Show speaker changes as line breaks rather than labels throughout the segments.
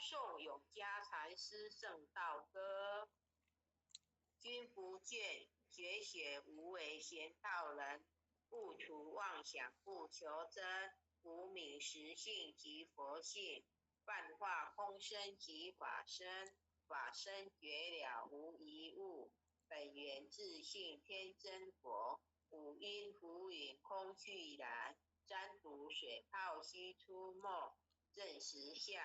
颂永嘉禅师圣道歌。君不见，觉学无为贤道人，不除妄想不求真，无明实性即佛性，幻化空身即法身，法身觉了无一物，本源自性天真佛，五阴浮云空去来，沾毒水泡须出没，证实相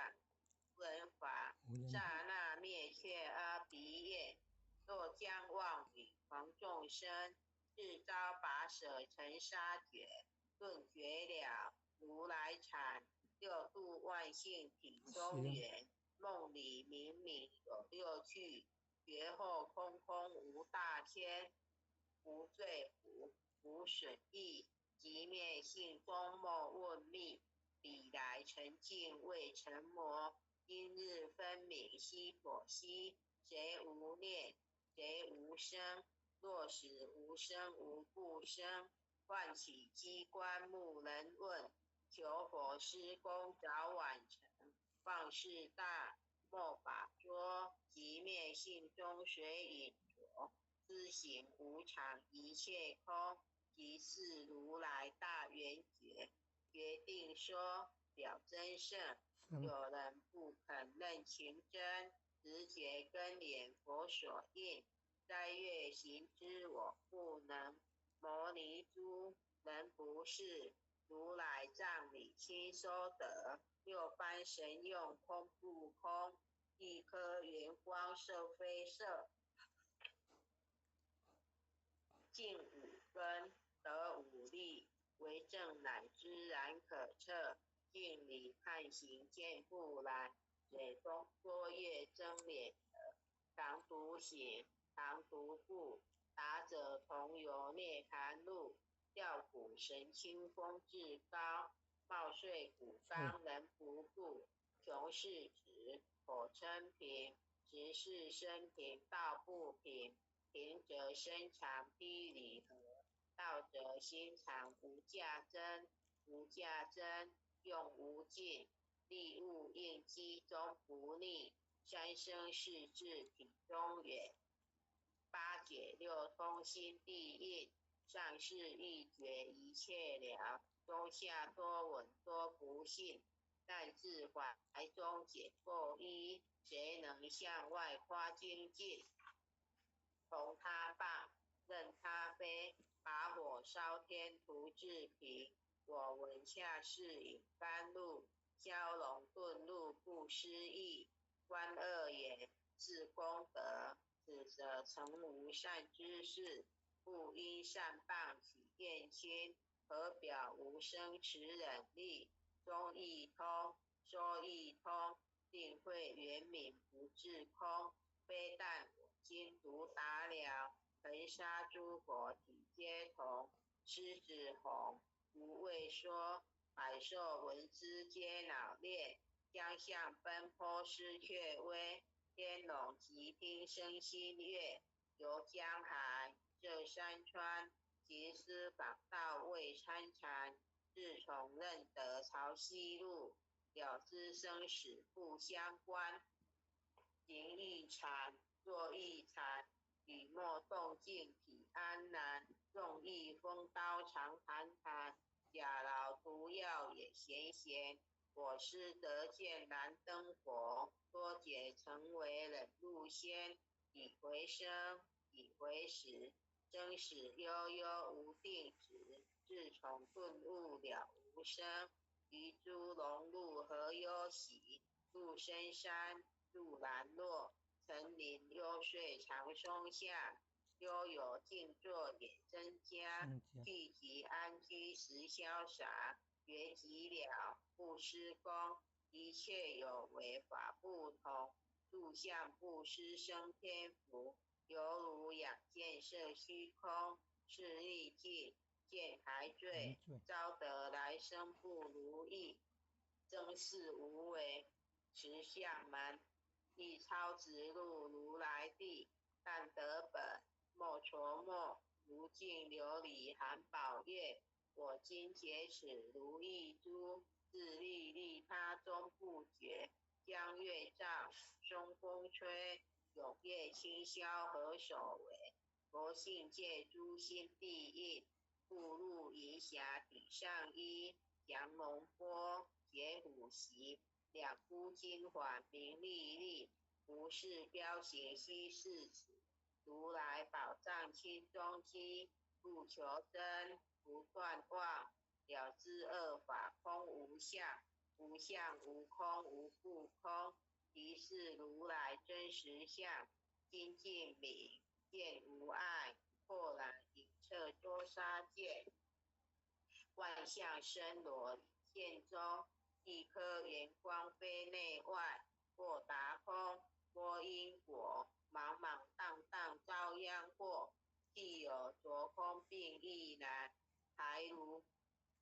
闻法，刹那灭却阿鼻业。若将妄语诳众生，自遭拔舌尘沙绝，顿觉了如来禅，六度万行体中圆。梦里明明有六趣，觉后空空无大千，无罪福，无损益，寂灭性中莫问觅。彼来尘境未成魔，今日分明悉妥悉。谁无念？谁无生？若死无生无不生。唤起机关木人问，求佛施功早晚成。放肆大莫法说，寂灭性中随影着。知行无常一切空，即是如来大圆觉。决定说了真圣，有人不肯认情真。直觉根源佛所应，斋月行之我不能。牟尼诸人不是如来藏里亲收得，六般神用空不空，一颗圆光色非色，尽五根得五力，为正乃知然可测，镜里看行见不然。水中多月增脸德，常独行，常独步，达者同游涅槃路。吊古神清风至高，冒碎骨刚人不顾。穷是直，口称平，直是身平道不平。平则身长霹雳合，道则心常无价真，无价真用无尽。利物应机终不逆，三生四智体中圆，八解六通心地印，上士一觉一切了，中下多闻多不信，但自怀中解构一，谁能向外夸精进？从他谤，任他非，把火烧天徒自平。我闻下士饮甘露。蛟龙遁入不思议，观恶缘自功德，此则成无善知识，不因善谤起厌心，何表无生持忍力？中义通，说义通，定慧圆明不自空。非但我今独达了，恒沙诸佛体皆同。狮子吼，无畏说。百兽闻之皆恼裂，将相奔波失却威。天龙急听生心悦，游江海，涉山川，行思访道未参禅。自从认得潮汐路，了知生死不相关。行亦禅，坐亦禅，语默动静体安然。纵意风刀常谈谈。假劳毒药也咸咸，我师得见燃灯佛，多劫成为忍辱仙。已回生，已回死，生死悠悠无定止。自从顿悟了无生，于诸龙路何忧喜？入深山，入兰若，层林幽邃长松下。悠游静坐也增加，聚集安居时潇洒，觉寂了不施功，一切有为法不同，住相布施生天福，犹如仰见色虚空，是力尽见还罪，招得来生不如意，真是无为持相门，一超直入如来地，但得本。莫琢磨，如镜琉璃含宝月。我今解此如意珠，自利利他终不绝。江月照，松风吹，永夜清宵何所为？佛性界诸心地印，步入银霞顶上衣，降龙波，解虎席，两孤金环明丽丽，无是标行悉是此，如来宝藏清中机，不求真，不断妄，了知二法空无相，无相无空无不空，即是如来真实相，精进明见无碍，豁然影彻多沙界，万象森罗现中，一颗圆光非内外，豁达空，拨因果，茫茫荡荡遭殃祸，既有着空并亦然，还如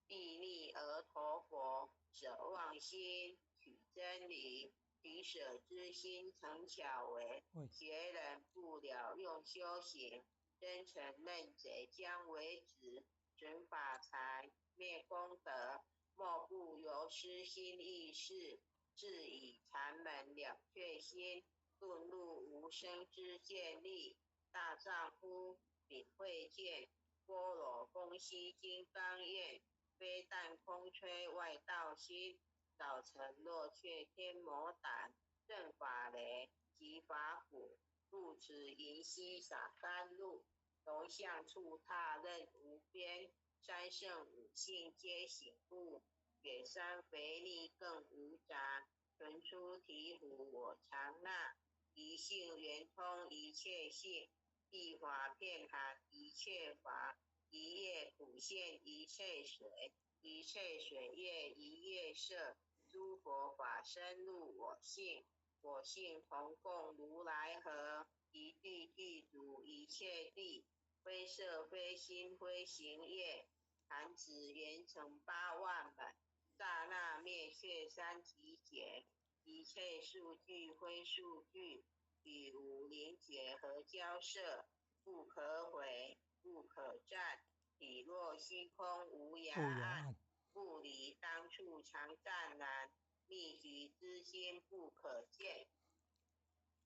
必逆而陀佛，舍妄心取真理，取舍之心成巧为，学人不了用修行，真诚认贼将为止，损法财灭功德，莫不由私心意识，自以禅门了却心，顿入无生之见力，大丈夫秉慧见，般若风息金刚愿，非但空吹外道心，早晨若却天魔胆，正法雷及法鼓，入此银溪洒甘露，龙象处踏任无边，三圣五性皆醒悟，雪山肥腻更无杂，纯出醍醐我常纳，一性圆通一切性，一法遍含一切法，一叶普现一切水，一切水业一叶色，诸佛法身入我性，我性同共如来合，一地具足一切地，非色非心非行业，弹指圆成八万门，刹那灭却三集劫，一切数据非数据，与无灵觉合交涉，不可毁，不可占，体若虚空无涯岸，不离当处常湛然，密集之心不可见，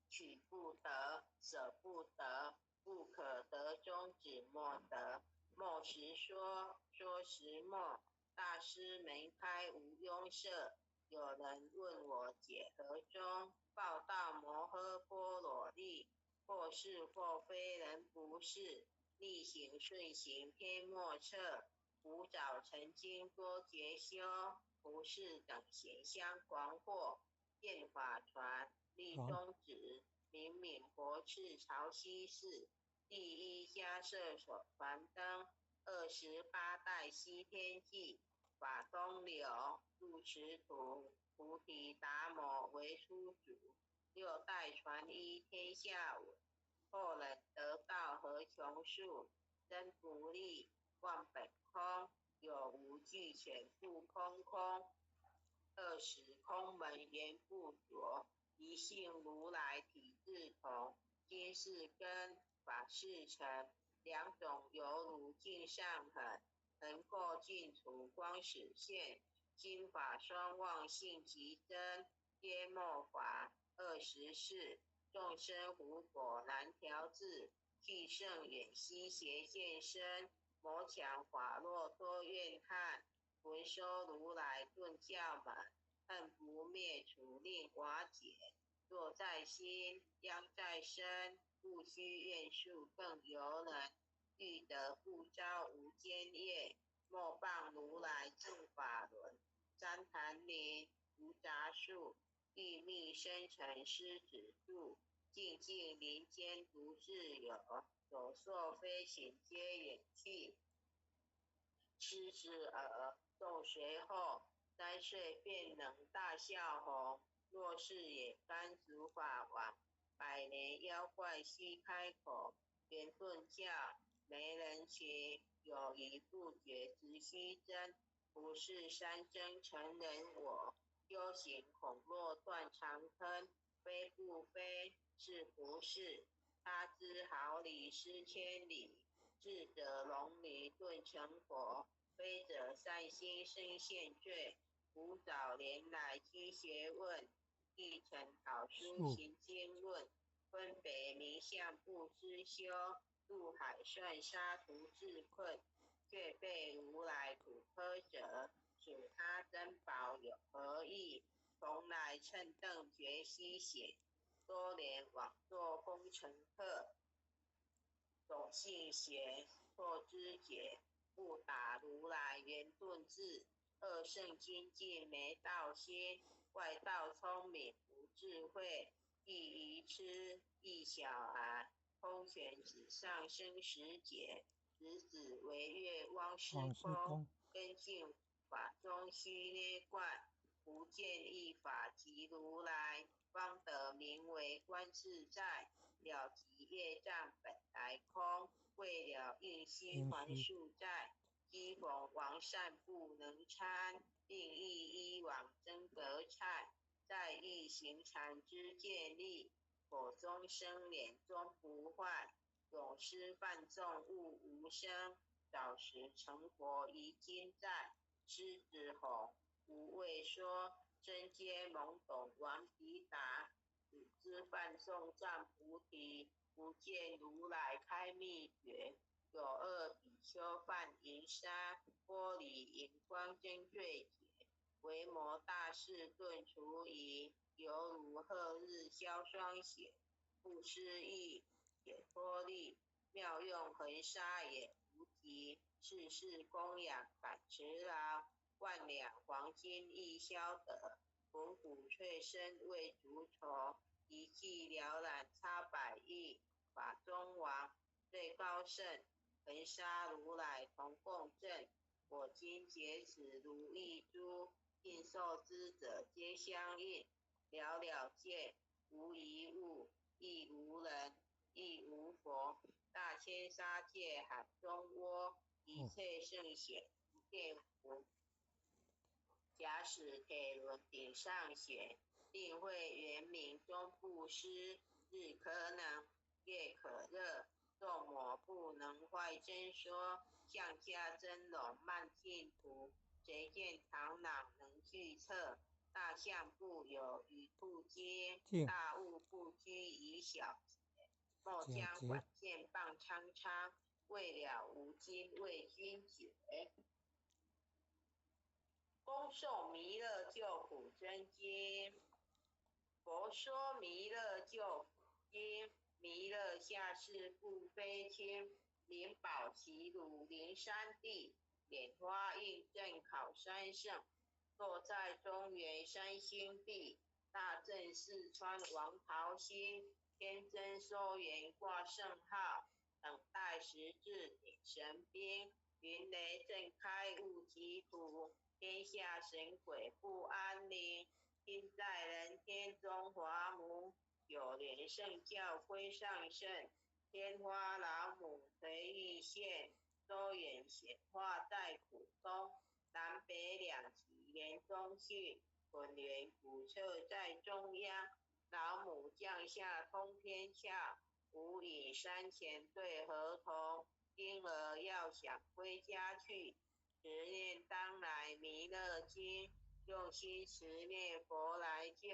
取不得，舍不得，不可得中止莫得。莫实说，说实莫。大师门开无庸舍。有人问我解何中，报道摩诃波罗蜜，或是或非人不是，逆行顺行偏莫测。古早曾经多劫修，不是等闲相狂惑。见法传立宗旨，明明佛赐曹溪寺，第一迦摄所传灯，28代西天记，法东流入持图，菩提达摩为初祖，六代传一天下闻，后人得道何穷数，真不立妄本空，有无俱全不空空。二十空门言不着，一性如来体自同。今是根，法是尘，两种犹如镜上痕，恒过尽除光始现。心法双妄性即真，皆末法24。众生苦果难调治，去圣远西邪见身，魔强法弱多怨恨。闻说如来顿教门，恨不灭除令瓦解。若在心，殃在身，不须愿数更犹能。欲得不遭无间业，莫谤如来正法轮。三檀林无杂树，欲觅生尘师子住。静静林间独自有，走兽飞禽皆远去。狮子耳，动随后，3岁便能大笑吼。若是也甘主法王，百年妖怪须开口。圆顿教没人情，有疑不决直须真。不是三真成人我，修行恐若断肠坑。非不非，是不是？他知毫厘失千里。智者龙女顿成佛，非者善心生现罪。古早年来积学问，欲成讨书行经论，分别名相不知修，入海算沙图自困，却被如来苦苛责，数他珍宝有何益？从来蹭蹬绝西行，多年枉作风尘客。种性邪，错知觉，不达如来圆顿智。二圣精进没道心，外道聪明无智慧，亦愚痴亦小儿，空拳只上生死劫，直指为月汪师空，根性法中须涅观，不见一法即如来，方得名为观自在。了即业障本来空，未了应须还宿债。讥讽王善不能参，并亦依往争得菜。在欲行禅之建立，口中生莲终不坏。永失犯众悟无生，早时成佛于今在。狮子吼无畏说，真阶懵懂王毗达。只知梵颂赞菩提，不见如来开秘诀。有二比丘犯淫沙，玻璃荧光真罪劫。维摩大士顿除疑，犹如贺日消霜雪。不思议解脱力，妙用恒沙也无极。世世供养百持劳，万两黄金亦消得。闻鼓脆声为足筹，一骑了览差百亿。法中王最高圣，恒沙如来同共振。我今结此如意珠，应受之者皆相应。了了见无一物，亦无人，亦无佛。大千沙界海中窝，一切圣贤无见福。假使铁轮顶上悬，定会圆明终不失。日可能，月可热，众魔不能坏真说。象下真龙慢净土，谁见螳螂能具测？大象不有与兔精，大物不拘于小节。莫将管剑傍苍苍，未了无今为君解。恭诵弥勒救苦真经，佛说弥勒救苦经，弥勒下世不非轻，灵宝齐鲁灵山地，莲花印正考三圣，落在中原三星地，大正四川王桃心，天真收元挂圣号，等待时至点神兵，云雷震开悟极土。天下神鬼不安宁，听在人天中华母，九莲圣教归上圣，天花老母垂玉线，周远显化在浦东，南北两极连中去，滚圆古册在中央，老母降下通天窍，无影山前对河童，婴儿要想归家去。持念当来弥勒经，用心持念佛来救，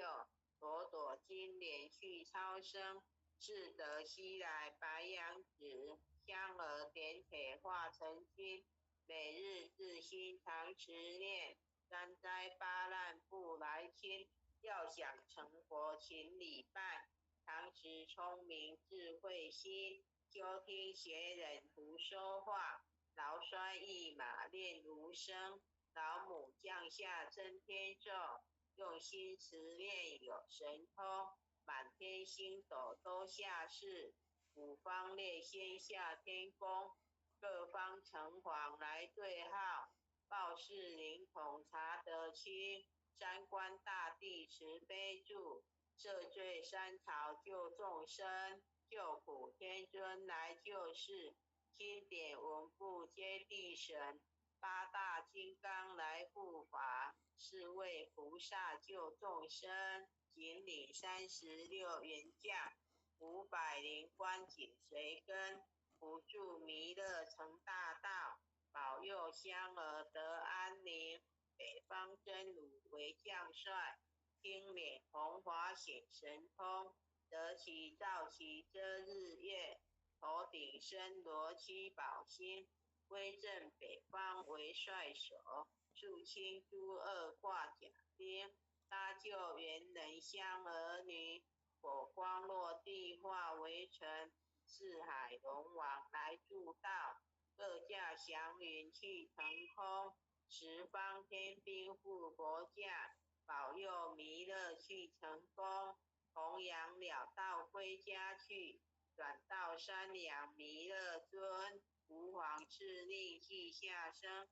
朵朵金莲去超生，自得西来白羊子，香儿点铁化成金，每日自心常持念，三灾八难不来侵。要想成佛勤礼拜，常持聪明智慧心，休听邪人胡说话。劳衰一马练无声，老母降下真天咒，用心持念有神通，满天星斗都下世，五方列仙下天宫，各方城隍来对号，报事灵童查得清，三官大帝慈悲助，赦罪三朝救众生，救苦天尊来救世。经典文部揭谛神，八大金刚来护法，四位菩萨救众生，锦鲤36员将，500灵官紧随跟，扶助弥勒成大道，保佑香儿得安宁。北方真鲁为将帅，青臉紅華顯神通，得其照其遮日月，頭頂森羅七寶星，威震北方為帥首，肅清諸惡掛甲兵，搭救猿人香兒女，火光落地化為塵，四海龍王來助道，各駕祥雲去騰空，十方天兵護國駕，保佑彌勒去成功，弘揚了道歸家去，轉到三陽彌勒尊，吾皇敕令即下生。